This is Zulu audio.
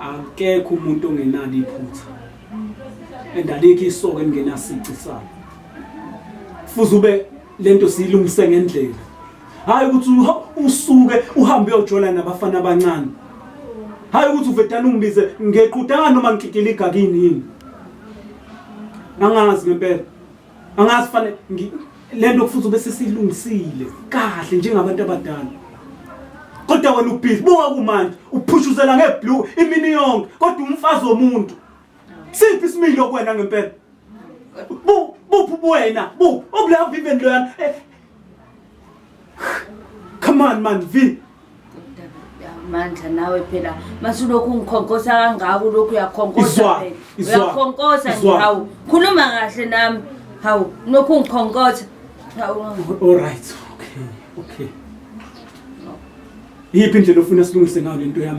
Akekho umuntu ongenalo iphutha. And alikho isoka elingenasici salo. Kufuze ube lento siyilungise ngendlela. Hayi ukuthi usuke uhambe uyojola nabafana abancane. Hayi ukuthi uvedana ungibize ngequdanga noma ngikikile igakini yini. Angazi ngempela. Angazi fanele lento kufuze ube sesilungisile kahle njengabantu abadala. Kodwa wena ubhizi buka kumanje uphushuzela ngeblue imini yonke kodwa umfazi womuntu. Siphi isimilo kuwena ngempela? Bu buphi ubuwena? Bu obula Vivian loyana. Eh, Come on man V. Mandla nawe phela masulokhu ungikhonkosa kangaka ulokhu uyakhonkosa phela. Uyakhonkosa nje hawu. Khuluma kahle nami. Hawu, lokhu ungikhonkotha. Hawu. All right. Okay. Okay. Yiphi indlela ofuna silungise ngayo lento yami?